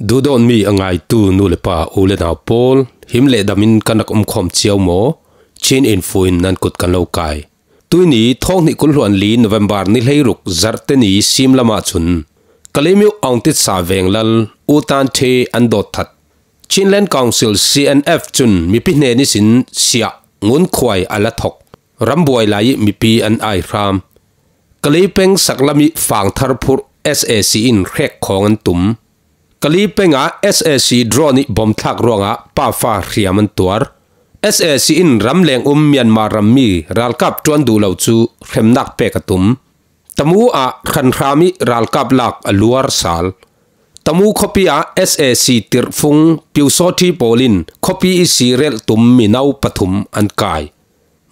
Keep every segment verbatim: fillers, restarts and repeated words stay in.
Duhdawtmi a ngaitu nu le pa, u le nau pawl, him le damin kan rak um khawm cio maw? Chin Info in nan kut kan lo kai. Tuini thawng hnih kul hluan li November ni hleiruk Zarhte ni sim lamah cun Kalaymyo Aung Titsa Venglal U Tan Htee an dawt that. Chinland Council C N F cun mipi hnen ihsin siah Ngun Khuai a la thok. Rambuai lai ih mipi an ai hram. Kalay peng saklam ih fangthar phurh S A C in hrek khawng an tum. Kalay peng ah S A C drone ih bom thlak ruangah pafa hriam an tuar. S A C in ramleng um Myanmar rammi ralkap ṭuan duh lo cu hremnak pek a tum. Tamu ah hranhram ih ralkap lak a luar sal. Tamu khuapi ah S A C tirhfung Pyusawhti pawl in khuapi ihsi relh tum mino pathum an kai.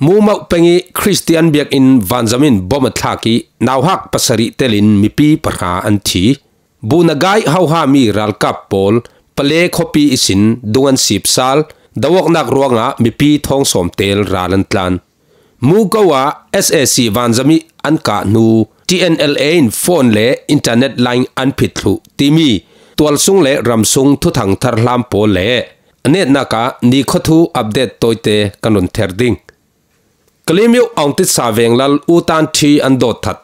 Mumauh peng ih Khristian biakinn vanzam in bom a thlak ih nauhak pasarih telin mipi pahra an thi. Bunagai hohami ralkap pawl Pale khuapi ihsin dung an sip sal, do awknak ruangah mipi thawng sawm tel ral an tlan. Muko ah S A C vanzam ih an kah hnu T N L A in phone le internet line an phit thluh timi tualsung le ramsung thuthang tharhlam pawl le a netnak ah nikhuathu update tawite kan run ther ding. Kalaymyo Aung Titsa Venglal U Tan Htee an dawt that.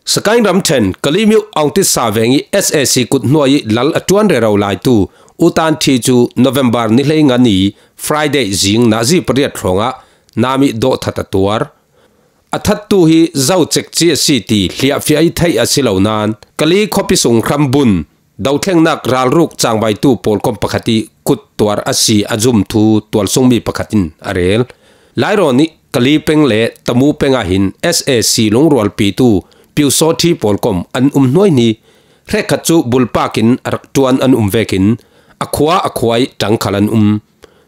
Sakaing ramṭhen Kalaymyo Aung Titsa Veng ih S A C kut hnuai ih lal a ṭuan rero laitu U Tan Htee cu November ni hleinga ni Friday zing nazi pariat hrawngah nam ih dawh that a tuar. A thattu hi zo cekci a si ti hliahfiah ih theih a si lo nain Kalay khuapi sung hrambun dothlengnak ralruk cangvaitu pawlkom pakhat ih kut tuar a si a zum thu tualsungmi pakhat in a rel. Lairawn ih Kalay peng le Tamu peng ah hin S A C lungrualpitu Pyusawhti pawlkom an um hnuaihni. Hrekkhat cu bulpak in a rak ṭuan an um vekin a khua a khua ih ṭang khal an um.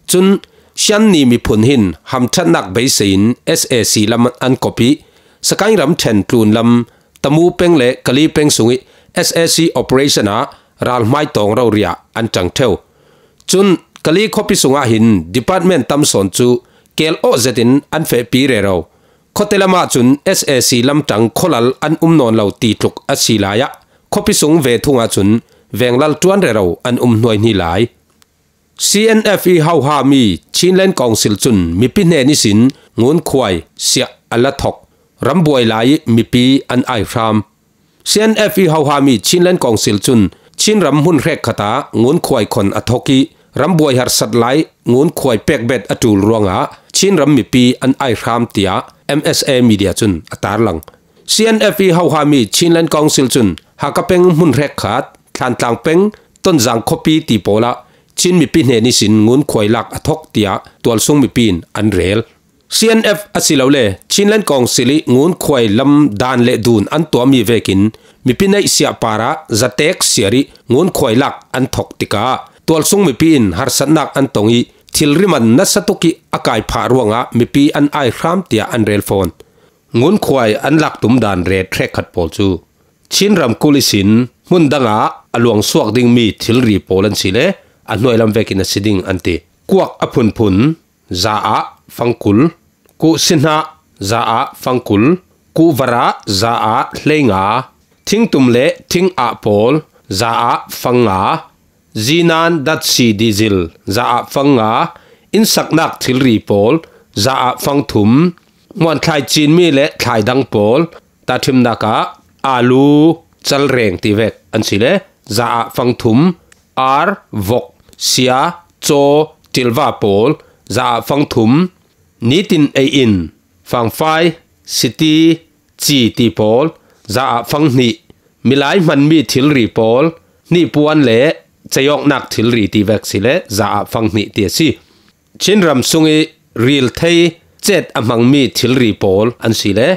Cun Shan Ni miphun hin hamṭhatnak beisei in S A C lam an kop ih Sakaing ramṭhen tlunlam Tamu peng le Kalay peng sungih S A C operation ah ralhmai tawng rori ah an ṭang ṭheu. Cun Kalay khuapi sungah hin department tam sawn cu kel awh zetin an fehpi rero. Khuate lamah cun S A C lamṭang khualal an um nawn lo ti tluk a si lai ah khuapi sung ve thung ahcun venglal ṭuan rero an um hnuaihni lai. C N F ih hohami Chinland Council cun mipi hnen ihsin Ngun Khuai siah a la thok. Rambuai lai ih mipi an ai hram. C N F ih hohami Chinland Council cun Chin ram hmun hrekkhat ah Ngun Khuai khon a thok ih rambuai harsat lai Ngun Khuai pekbet a ṭul ruangah Chin ram mipi an ai hram, tiah M S A Media cun a tarlang. C N F ih hohami Chinland Council cun Hakha peng hmun hrekkhat, Thantlang peng, Tonzang khuapi ti pawl ah Chin mipi hnen ihsin Ngun Khuai lak a thok, tiah tualsung mipi in an rel. C N F asilole Chinland Council ih Ngun Khuai lam dan le dun an tuahmi vekin mipi neih siah parah zatek siar ih Ngun Khuai lak an thok tikah tualsung mipi in harsatnak an tong ih thilri man nasa tuk ih a kai phah ruangah mipi an ai hram, tiah an rel fawn. Ngun Khuai an lak tum dan ret hrekkhat pawl cu Chin ramkulh ihsin hmun dangah a luangsuak dingmi thilri pawl an si le a hnuailam vekin a si ding an ti. Kuak a phunphun, za ah fangkul, kuh sihnah, za ah fangkul, kuh varah, za ah hleinga, thingtum le thingah pawl, za ah fangnga, zinan datsi dizil, za ah fangnga, innsaknak thilri pawl, za ah fangthum, muanthlai cinmi le thlaidang pawl, tahṭhimnak ah alu, calreng ti vek an si le, za ah fangthum, ar, vok, sia, caw, ṭilva pawl, za ah fangthum, nitin ei in, fangfai, siti, ci ti pawl, za ah fanghnih, milai hmanmi thilri pawl, hnihpuan le ceiawknak thilri ti vek si le, za ah fanghnih ti a si. Chin ram sungih ril thei cet a hmangmi thilri pawl an si le,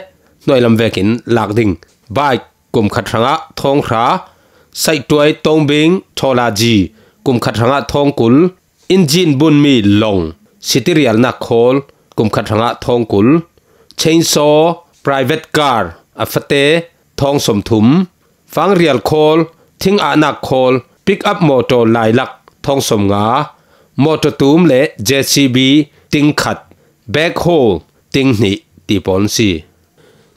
hnuailam vekin lak ding. Bike kum khat hrangah thawng hra, saihtuai tongbing thawlaji kum khat hrangah thawng kul, injin bunmi long, siti rialnak khawl kum khat hrangah thawng kul, chainsaw, private car a fate thawng sawmthum, fangrial khawl, thingahnak khawl, pick up motor lailak thawng sawmnga, motor tum le J C B ting khat, backhoe ting hnih ti pawl an si.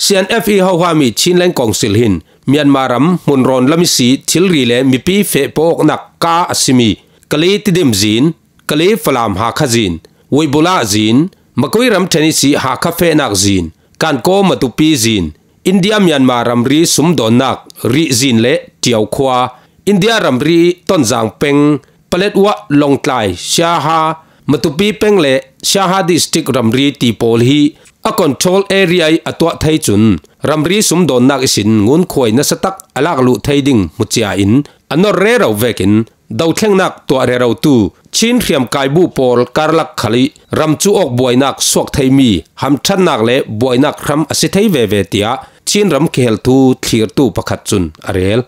C N F ih hohami Chinland Council hin Myanmar ram hmunrawn lam ihsi thilri le mipi feh pawh awknak Ka a simi, Kali Tidim zin, Kali Falam Hakha zin, Weibula zin, Makui ramthen i si Hakha fehnak zin, Kanko Matupi zin, India Myanmar ramri sumdawnnak rih zin le Tiau khua, India ramri Tonzang peng, Paletwa Longtlai, Siaha, Matupi peng le Siaha District ramri ti pawl hi a control area i a tuah thei cun ramri sumdawnnak ihsin ngunkhuai nasatak a lakluh thei ding hmucia in a nor rero vekin dothlengnak tuah rerotu Chin hriamkaibu pawl karlak khal i ram cu awk buainak suak theimi hamṭhatnak le buainak hram a si thei veve tiah Chin ram kiheltu thlirtu pakhat cun a rel.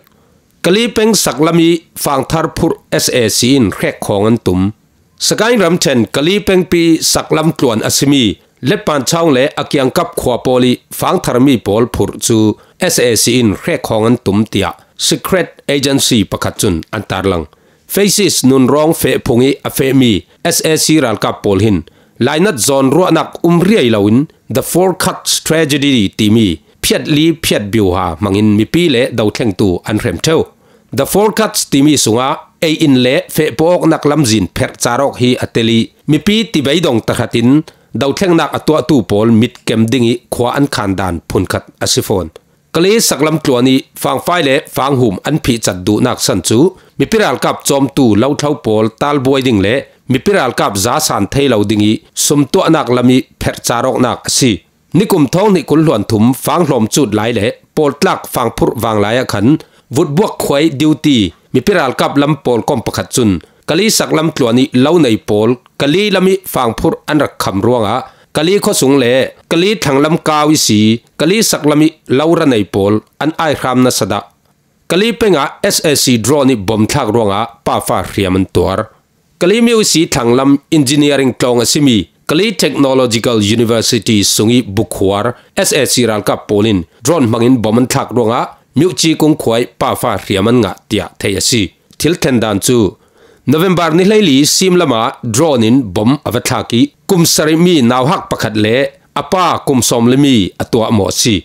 Kali peng saklam i Fangthar phurh S A C in hrek khawng an tum. Sagaing ramṭhen Kali pengpi saklam tluan a simi Letpan Chaung le a kiangkap khua pawl i fangtharmi pawl phurh cu S A C in hrek khawng an tum tiah Secret Agency pakhat cun an tarlang. Faces nunrawng feh phung i a fehmi S A C ralkap pawl hin lainat zawn ruahnak um riai loin The Four Cuts Tragedy timi phiatli phiatbiuha hmangin mipi le dothlengtu an hrem ṭheu. The Four Cuts timi sungah ei-in le fehpawhawknak lamzin pherh carawk hi a tel i mipi tibeidong tahratin dothlengnak a tuahtu pawl mitkem ding i khua an khan dan phunkhat a si fawn. Kali saklam tluan i fangfai le fanghum an phihcat duhnak san cu mipi ralkap cawmtu lothlo pawl talbuai ding le mipi ralkap zasan thei lo ding i sumtuahnak lam i pherh carawknak a si. Nikum thawng hnih kul hluan thum fanghlawm cut lai le pawltlak fangphurh vang lai ah khan vutbuak khuai duty mipi ralkap lam pawl kom pakhat cun Kali saklam tluan i lo nei pawl Kali lam i fangphurh an rak kham ruangah Kali khuasung le Kali thlanglam kau i si Kali saklam i lo ra nei pawl an aihram nasa dah. Kali pengah S A C drone i bom thlak ruangah pafa hriam an tuar. Kali myo i si thlanglam engineering tlawng a simi Kali Technological University sung i bukhuar S A C ralkap pawl in drone hmangin bom an thlak ruangah Myuci kung khuai pafa hriam an ngah tiah theih a si. Thil thlen dan cu November ni hleili sim lamah drone in bom a va thlak i kum sarih mi nauhak pakhat le a pa kum sawm le mi a tuahmawh a si.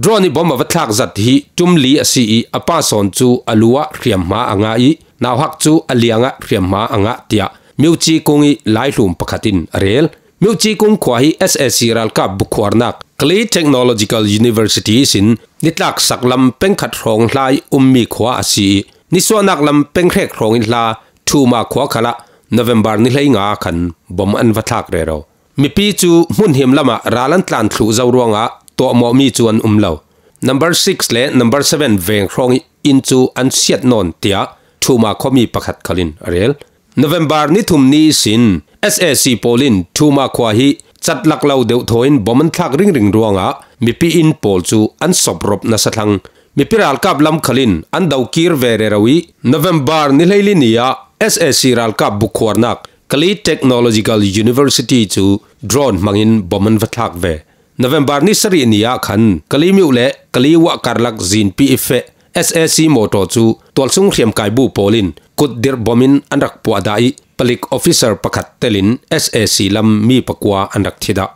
Drone i bom a va thlak zat hi ṭum li a si i a pa sawn cu a lu ah hriamhma a ngah i nauhak cu a liang ah hriamhma a ngah tiah Myuci kung i laihlum pakhat in a rel. Myuci kung khua hi S A C ralkap bukhuarnak Kali Technological University ihsin nitlak saklam pengkhat hrawng hla i ummi khua a si i nisuahnak lam penghrek hrawng i hla Thuma khua khalah November ni hleinga khan bom an va thlak rero. Mipi cu hmunhim lamah ral an tlan thluh zo ruangah tuahmawhmi cu an um lo. Number six le number seven veng hrawng i inn cu an siat nawn, tiah Thuma khuami pakhat khal in a rel. November ni thum ni ihsin S A C pawl in Thuma khua hi catlak lo deuh thaw in bom an thlak ringring ruangah mipi inn pawl cu an sop rop nasa thlang. Mipi ralkap lam khal in an dokir ve rero i November ni hleili ni ah S A C ralkap bukhuarnak Kali Technological University cu drone hmangin bom an va thlak ve. November ni sarih ni ah khan Kali myo le Kali wah karlak zinpi i feh S A C mawtaw cu tualsung hriamkaibu pawl in kutdirh bom in an rak puah dah i palik officer pakhat telin S A C lam mi pakua an rak thi dah.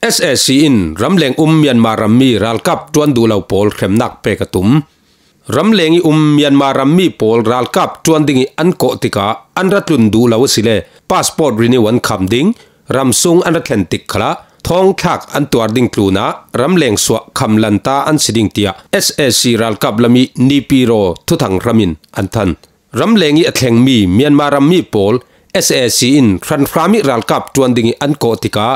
S A C in ramleng um Myanmar rammi ralkap ṭuan duh lo pawl hremnak pek a tum. Ramleng i um Myanmar rammi pawl ralkap ṭuan ding i an kawh tikah an ra tlun duh lo asile passport renew an kham ding, ramsung an ra thlen tik khalah thawngthlak an tuar ding tlunah ramleng suah kham lanta an si ding, tiah S A C ralkap lam i Nipiro thuthang hram in an than. Ramleng i a thlengmi Myanmar rammi pawl S A C in hranhram i ralkap ṭuan ding i an kawh tikah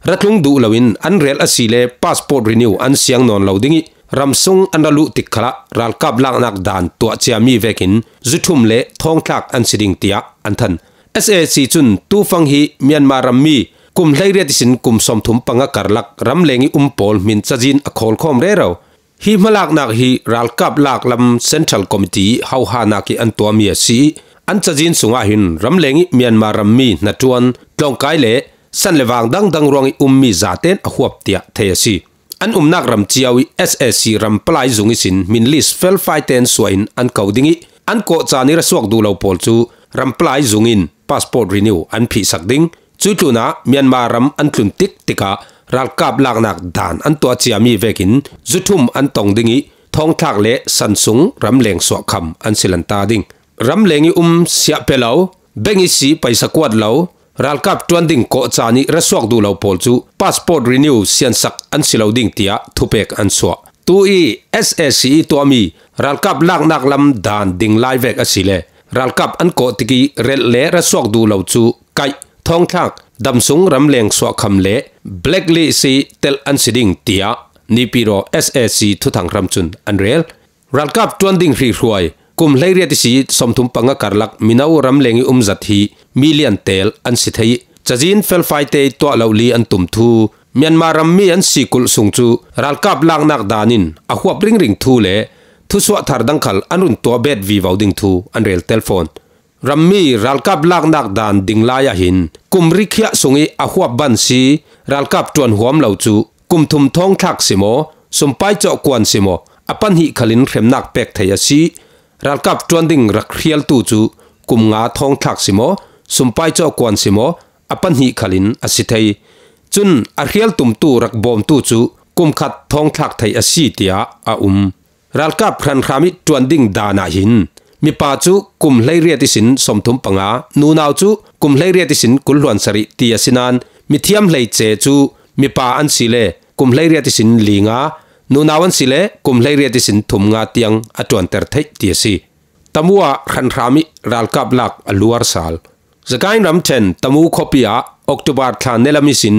ra tlung duh loin an rel asile passport renew an siang nawn lo ding i ramsung an ra luh tik khalah ralkap laknak dan tuah ciami vekin zuthum le thawngthlak an si ding, tiah an than. S A C cun tufang hi Myanmar rammi kum hleiriat ihsin kum sawmthum panga karlak ramleng i um pawl hmin cazin a khawlkhawm rero. Hi hmalaknak hi ralkap laklam Central Committee hohanak i an tuahmi a si i an cazin sungah hin ramleng i Myanmar rammi hnaṭuan, tlawngkai le san le vang dangdang ruang i ummi zaten a huap tiah thei a si. An umnak ram cio i S A C ram palai zung ihsin hmin list felfai ten suah in an ko ding i an kawh caan i ra suak duh lo pawl cu ram palai zung in passport renew an phihsak ding. Cuih tlunah Myanmar ram an tlun tik tikah ralkap laknak dan an tuah ciami vekin zuthum an tong ding i thawngthlak le sansung ramleng suahkham an si lanta ding. Ramleng ih um siah pe lo, bank ih si paisa kuat lo, ralkap ṭuan ding kawhcaan ih ra suak duh lo pawl cu passport renew siansak an si lo ding tiah thupek an suah. Tu ih S A C ih tuahmi ralkap laknak lam daan ding lai vek a si le ralkap an kawh tikih relh le ra suak duh lo cu kaih, thawngthlak, damsung ramleng suahkham le blacklist ih telh an si ding tiah Naypyidaw S A C thuthang hram cun an rel. Ralkap ṭuan ding hrihruai kum hleiriat ihsi sawmthum panga karlak mino ramleng ih um zat hi million tel an si thei ih cazin felfaite ih tuah lo li an tum thu Myanmar rammi an si kulh sung cu ralkap laknak daan in a huap ringring thu le thusuah thar dang khal an run tuah bet vivo ding thu an rel tel fawn. Rammi ralkap laknak daan ding lai ah hin kum rikhiah sungih a huap ban si ralkap ṭuan huam lo cu kum thum thawngthlak si maw, sumpai cawhkuan si maw, a pahnih khalin hremnak pek thei a si. Ralkap ṭuan ding rak hrialtu cu kum nga thawngthlak si maw, sumpai cawhkuan si maw, a pahnih khalin a si thei. Cun a hrial tumtu rak bawmtu cu kum khat thawngthlak thei a si tiah a um. Ralkap hranhram ih ṭuan ding daan ah hin mipa cu kum hleiriat ihsin sawmthum panga, nunau cu kum hleiriat ihsin kul hluan sarih ti a si nain mithiam hleice cu mipa an si le kum hleiriat ihsin li nga, nunau an si le kum hleiriat ihsin thum nga tiang a ṭuanter theih ti a si. Tamu ah hranhram ih ralkap lak a luar sal. Sagaing ramṭhen Tamu khuapi ah October thla nelam ihsin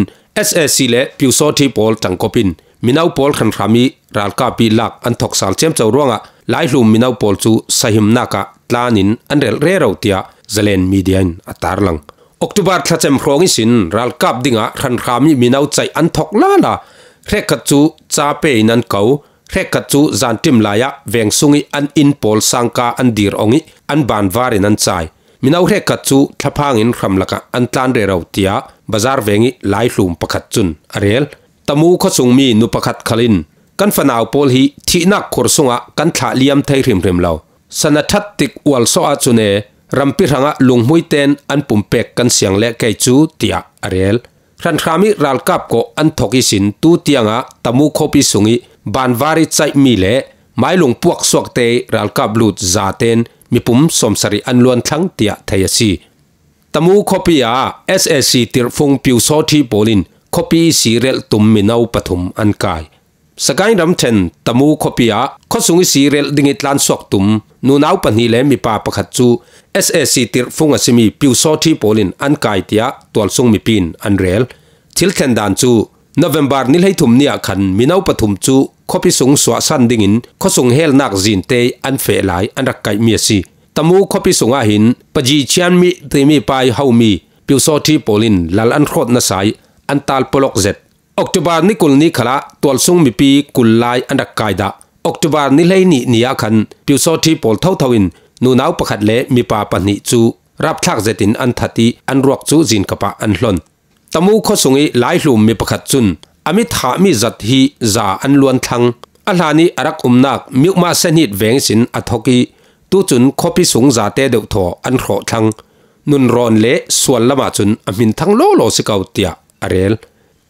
S A C le Pyusawṭhi pawl ṭangkawp in mino pawl hranhram ih ralkap ih lak an thok sal ciamco ruangah Laihlum mino pawl cu sahimnak ah tlan in an relh rero tiah Zalen media in a tarlang. October thlacem hrawng ihsin ralkap dingah hranhram ih mino ceih an thok lala. Hrekkhat cu ca pe in an ko, hrekkhat cu zanṭim lai ah veng sung ih an inn pawl sangka an dir ong ih an banvar in an cai. Mino hrekkhat cu thlaphang in hramlak ah an tlan rero tiah bazar veng ih Laihlum pakhat cun a rel. Tamu khuasungmi nu pakhat khal in kan fanau pawl hi thihnak khur sungah kan thlah liam thei hrimhrim lo. San a ṭhat tik ualsawh ahcun e, rampi hrangah lunghmui ten an pumpek kan siang leh kei cu tiah a rel. Hranhram ih ralkap kawh an thok ihsin tu tiangah Tamu khuapi sungih banvar ih caihmi le mailung puak suakte ih ralkap lut zaten mipum sawmsarih an luan thlang tiah thei a si. Tamu khuapi ah S A C tirhfung Pyusawṭhi pawl in khuapi ihsi relh tum mino pathum an kai. Sagaing ramṭhen Tamu khuapi ah khuasung ihsi relh ding ih tlansuak tum nunau pahnih le mipa pakhat cu S A C tirhfung a simi Pyusawṭhi pawl in an kai tiah tualsung mipi in an rel. Thil thlen dan cu November ni hleithum ni ah khan mino pathum cu khuapi sung suahsan dingin khuasung helnak zinte ih an feh lai an rak kaihmi a si. Tamu khuapi sungah hin Paji Chianmi timi pa ih homi Pyusawṭhi pawl in lal an hrawt nasa ih an tal pawlok zet. October ni kul ni khalah tualsung mipi kul lai an rak kai dah. October ni hleihnih ni ah khan Pyusawṭhi pawl thotho in nunau pakhat le mipa pahnih cu rapthlak zetin an that ih an ruak cu zinkap ah an hlon. Tamu khuasung ih Laihlum mi pakhat cun a mithahmi zat hi za an luan thlang. A hlan ih a rak umnak Myukmah Senhit veng ihsin a thok ih tucun khuapi sung zate deuhthaw an hrawh thlang. Nunrawn le sual lamah cun a hminthang lawlaw si ko tiah a rel.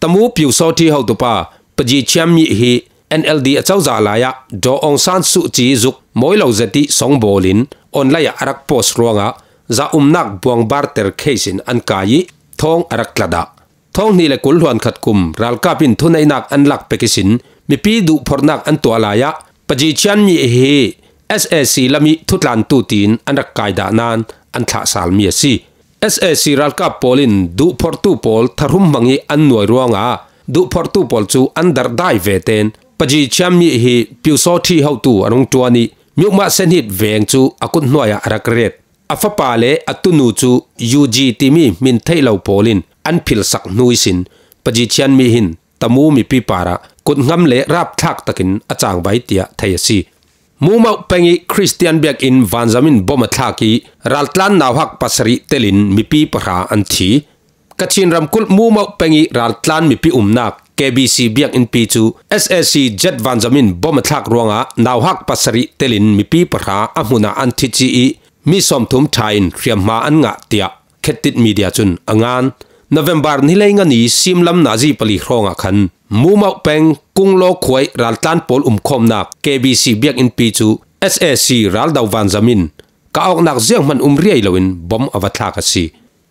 Tamu Pyusawṭhi hotupa Paji Chianmi hi N L D acozah lai ah Daw Aung San Suu Kyi zuk mawi lo zet ih songbawl in online ah a rak post ruangah za umnak buangbar ter case in an kai ih thawng a rak tla dah. Thawng hnih le kul hluan khat kum ralkap in thuneihnak an lak pek ihsin mipi duhphorhnak an tuah lai ah Paji Chianmi hi S A C lam ih thutlantu tiin an rak kai dah nain an thlahsalmi a si. S A C ralkap pawl in duhphorhtu pawl thahrum hmang ih an nuai ruangah duhphorhtu pawl cu an darhdai vetein Paji Chianmi hi Pyusawṭhi hotu a rung ṭuan ih Myukmah Senhit veng cu a kut hnuai ah a rak ret. A fapa le a tunu cu U G timi hmin theih lo pawl in an philsak hnu ihsin Paji Chianmi hin Tamu mipi parah kutngam le rapthlak takin a cangvai tiah thei a si. Mumauh peng ih Khristian biakinn vanzam in bom a thlak ih raltlan nauhak pasarih telin mipi pahra an thi. Kachin ramkulh Mumauh peng ih raltlan mipi umnak K B C biakinnpi cu S A C jet vanzam in bom a thlak ruangah nauhak pasarih telin mipi pahra a hmun ah an thi ci ih mi sawmthum ṭha in hriamhma an ngah tiah Khettit Media cun a ngan. November ni hleinga ni simlam nazi pali hrawngah khan Mumauh peng Kunglaw khuai raltlan pawl umkhawmnak K B C biakinnpi cu S A C raldo vanzam in ka awknak zianghman um riai loin bom a va thlak a si.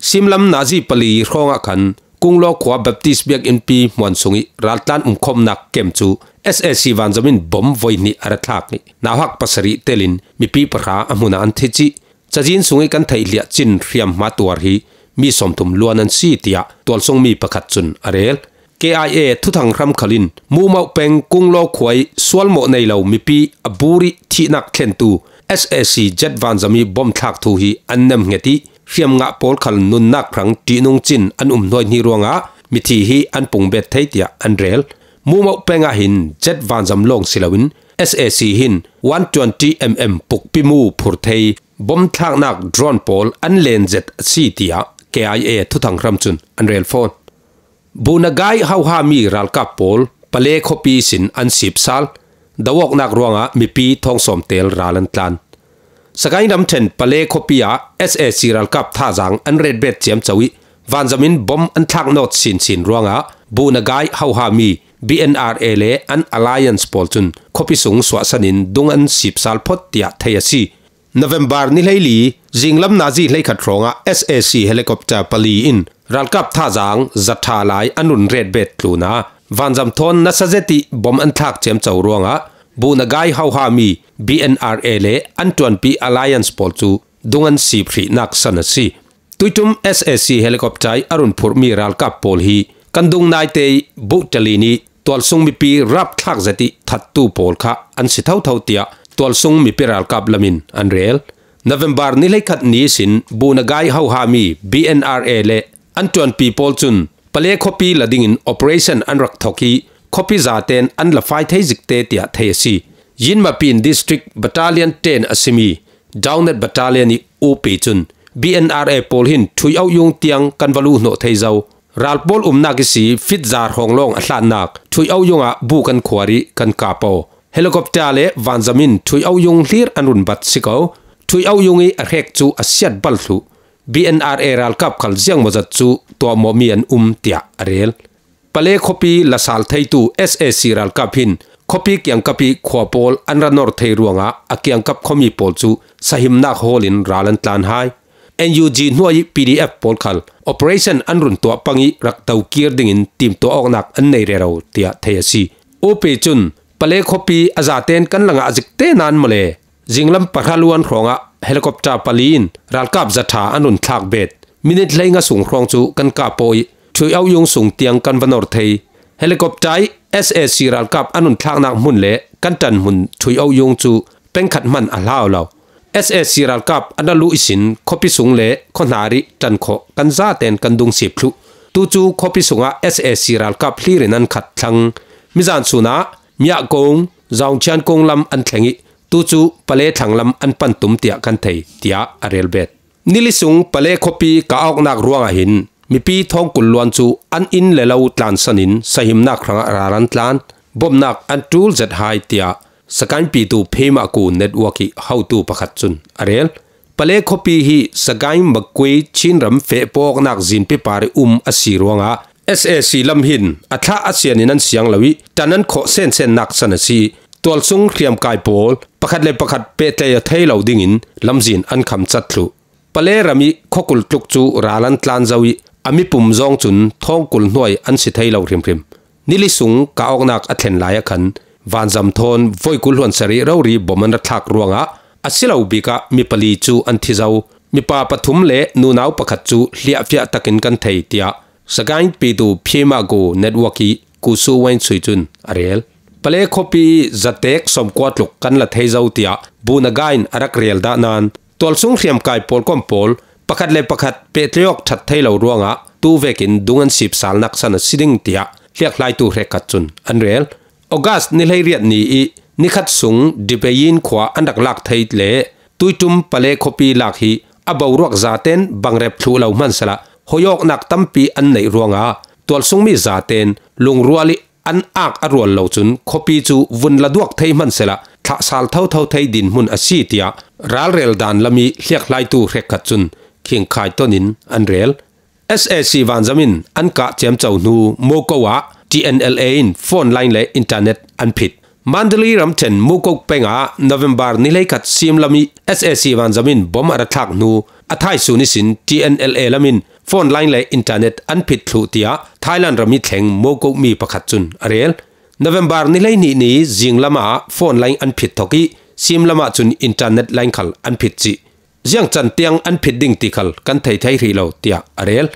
Simlam nazi pali hrawngah khan Kunglaw khua Baptist biakinnpi hmuan sungih raltlan umkhawmnak kem cu S A C vanzam in bom voi hnih a ra thlak ih nauhak pasarih telin mipi pahra a hmunah an thi cih cazin sungih kan theih hliah cin hriamhma tuar hi mi sawmthum luan an si, tiah tualsungmi pakhat cun a rel. K I A thuthang hram khal in Mumauh peng Kunglaw khua ih sualmawh nei lo mipi a bur ih thihnak thlentu S A C jet vanzam ih bom thlak thu hi an nemhnget ih hriamngah pawl khal nunnak hrang ṭihnung cin an um hnuaihni ruangah mithi hi an pungbet thei, tiah an rel. Mumauh peng ah hin jet vanzam lawng si loin S A C hin one twenty M M pukpi mu phur thei bom thlaknak drone pawl an len zet a si, tiah K I A thuthang hram cun an rel fawn. Bunagai hauhami ralkap pawl Pale khuapi sin an sipsal. Do awknak ruangah mipi thawng sawm tel ral an tlan. Sagaing ramṭhen Pale khuapi ah S A C ralkap thazaang an retbet ciamco ih vanzam in bom an thlak nawt sinsin ruangah Bunagai hauhami B N R A le an alliance pawl cun khuapi sung suahsan in dung an sipsal phot, tiah thei a si. November ni hleili, zinglam nazi hleikhat hrawngah S A C helicopter pali in ralkap thazaang zatha lai an run retbet tlunah vanzam thawn nasa zet ih bom an thlak ciamco ruangah Bunagai hauhami B N R A le an ṭuanpi alliance pawl cu dung an sip hrihnak san a si. Tuiṭum S A C helicopter ih a run phurhmi ralkap pawl hi kan dung naite ih buhṭalin ih tualsung mipi rapthlak zet ih thattu pawl kha an si thotho, tiah tualsung mipi ralkap lamin an rel. November ni hleikhat ni ihsin Bunagai hauhami B N R A le an ṭuanpi pawl cun Pale khuapi la dingin operation an rak thok ih khuapi zaten an la fai thei zikte, tiah thei a si. Yinmapin District Battalion ten a simi Downed Battalion ih upi cun B N R A pawl hin Ṭhuiauh yung tiang kan va luh hnawh thei zo. Ral pawl umnak ihsi fit za hrawng lawng a hlatnak Ṭhuiauh yung ah bu kan khuar ih kan kap aw. Helicopter le vanzam in Ṭhuiauh yung hlir an run bat si ko. Ṭhuiauh yung ih a hrek cu a siat bal thluh. B N R A ralkap khal ziangmawzat cu tuahmawhmi an um, tiah a rel. Pale khuapi la sal theitu S A C ralkap hin khuapi kiangkap ih khua pawl an ra nor thei ruangah a kiangkap khuami pawl cu sahimnak hawl in ral an tlan hai. N U G hnuai ih P D F pawl khal operation an run tuah pang ih rak to kir dingin timtuah awknak an nei rero, tiah thei a si. Upi cun Pale khuapi a zaten kan la ngah zikte nan mawle. Zinglam pahra luan hrawngah helicopter pali in ralkap zatha an run thlak bet. Minit hleinga sung hrawng cu kan kap aw ih Ṭhuiauh yung sung tiang kan va nor thei. Helicopter ih S A C ralkap an run thlaknak hmun le kan ṭan hmun Ṭhuiauh yung cu pengkhat hman a hlau lo. S A C ralkap an ra luh ihsin khuapi sung le khuahnar ih ṭan khawh kan zaten kan dung sip thluh. Tu cu khuapi sungah S A C ralkap hlir in an khat thlang. Mizan sunah Miah kong, Zaungchian kong lam an thleng ih tu cu Pale thlang lam an pan tum tiah kan thei, tiah a rel bet. Nili sung Pale khuapi kah awknak ruangah hin mipi thawng kul luan cu an inn le lo tlansan in sahimnak hrangah ral an tlan. Bomnak an ṭul zet hai, tiah Sagaing Pitu Pheimaku Network ih hotu pakhat cun a rel. Pale khuapi hi Sagaing Makui Chinram feh pawknak zinpi par ih um a si ruangah S A C lam hin a thlah a sian in an siang lo ih ṭan an khawh sensennak san a si ih tualsung hriamkai pawl pakhat le pakhat pehtlei aw thei lo dingin lamzin an khamcat thluh. Pale ram ih khuakul tluk cu ral an tlan zo ih a mipum zawng cun thawng kul hnuai an si thei lo hrimhrim. Nili sung kah awknak a thlen lai ah khan vanzam thawn voi kul hluan sarih rori bom an ra thlak ruangah a si lo bikah mi pali cu an thi zo. Mipa pathum le nunau pakhat cu hliahfiah takin kan thei, tiah Sagaing Pitu Pheimaku Network ih Kusu Wain Sui cun a rel. Pale khuapi ih zatek sawmkua tluk kan la thei zo, tiah Bunagai in a rak rel dah nain tualsung hriamkai pawlkom pawl pakhat le pakhat pehtlei awk ṭhat thei lo ruangah tu vekin dung an sipsalnak san a si ding, tiah hliakhlaitu hrekkhat cun an rel. August ni hleiriat ni ih nikhat sung Dipeyin khua an rak lak thei le tuiṭum Pale khuapi lak hi a boruak zaten bangrep thluh lo hmansehla hoih awknak tampi an neih ruangah tualsungmi zaten lungrual ih an ak a rual lo cun khuapi cu vun la duak thei hmansehla thlahsal thotho thei dinhmun a si, tiah ralrel dan lam ih hliakhlaitu hrekkhat cun khingkhai tonin an rel. S A C vanzam in an kah ciamco hnu Moko ah T N L A in phone line le internet an phit. Mandalay ramṭhen Mokokchung peng ah November ni hleikhat simlam ih S A C vanzam in bom a ra thlak hnu a thaisun ihsin T N L A lam in phone line le internet an phit thluh tiah Thailand ram ih thleng Mokokchung mi pakhat cun a rel. November ni hleihnih ni zinglam ah phone line an phit thok ih simlam ah cun internet line khal an phit cih. Ziangcan tiang an phit ding ti khal kan thei thei hrih lo, tiah a rel.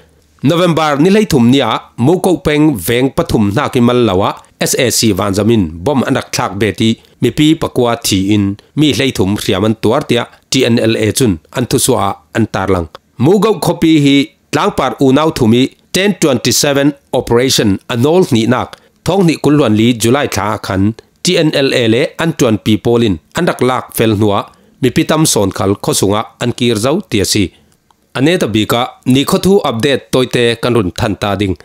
November ni hleithum ni ah Mokokchung peng veng pathum hnak ih mal lo ah S A C vanzam in bom an rak thlak bet ih mipi pakua thi in mi hleithum hriam an tuar, tiah T N L A cun an thusuah ah an tarlang. Mokokchung khuapi hi tlangpar unau thum ih ten twenty seven operation a nawl hnihnak thawng hnih kul hluan li July thla ah khan T N L A le an ṭuanpi pawl in an rak lak fel hnuah mipi tam sawn khal khuasung ah an kir zo ti a si. A netabik ah nikhua thu update tawite kan run than ta ding.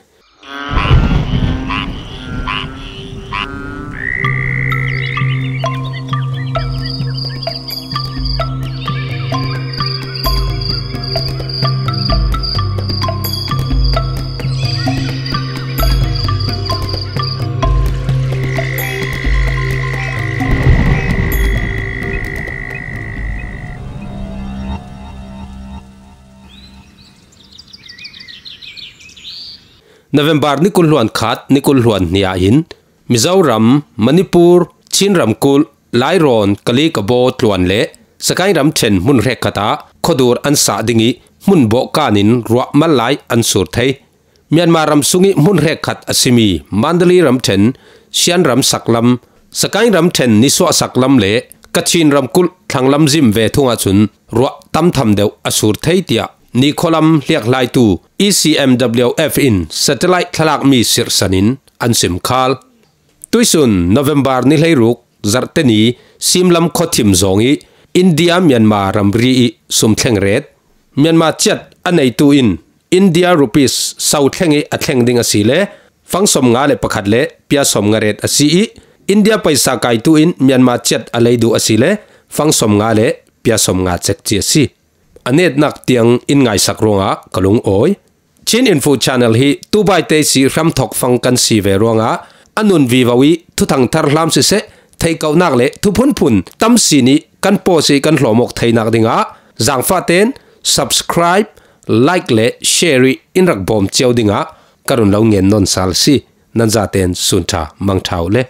November ni kul hluan khat, ni kul hluan hnih ah hin Mizoram, Manipur, Chin ramkulh, Lairawn, Kali Kabaw tluan le Sagaing ramṭhen hmun hrekkhat ah khuadur an sah ding ih hmun bawhkan in ruah mal lai an sur thei. Myanmar ram sungih hmun hrekkhat a simi Mandalay ramṭhen Shan ram saklam, Sagaing ramṭhen nisuah saklam le Kachin ramkulh thlanglam zim ve thung ahcun ruah tamtham deuh a sur thei, tiah nikhualam hliakhlaitu E C M W F in satellite thlalakmi sirhsan in an simkhal. Tuihsun November ni hleiruk zarhte ni simlam khuathim zawng ih India Myanmar ramri ih sum thleng ret. Myanmar ciat a neitu in India rupees so thleng ih a thleng ding a si le fang sawmnga le pakhat le pia sawmnga ret a si ih, India paisa kaitu in Myanmar ciat a lei duh a si le fang sawmnga le pia sawmnga cek ci a si. A netnak tiang in ngaisak ruangah ka lungawi. Chin Info Channel hi tubaite si hramthok fang kan si ve ruangah a nun vivo ih thuthang thar hlam siseh, theihkohnak le thuphunphun tam sin ih kan post ih kan hlawm awk theinak dingah zangfahten subscribe, like le share ih in rak bawm cio dingah ka run lo ngen nawn sal si. Nan zaten sun ṭha, mang ṭha uh le.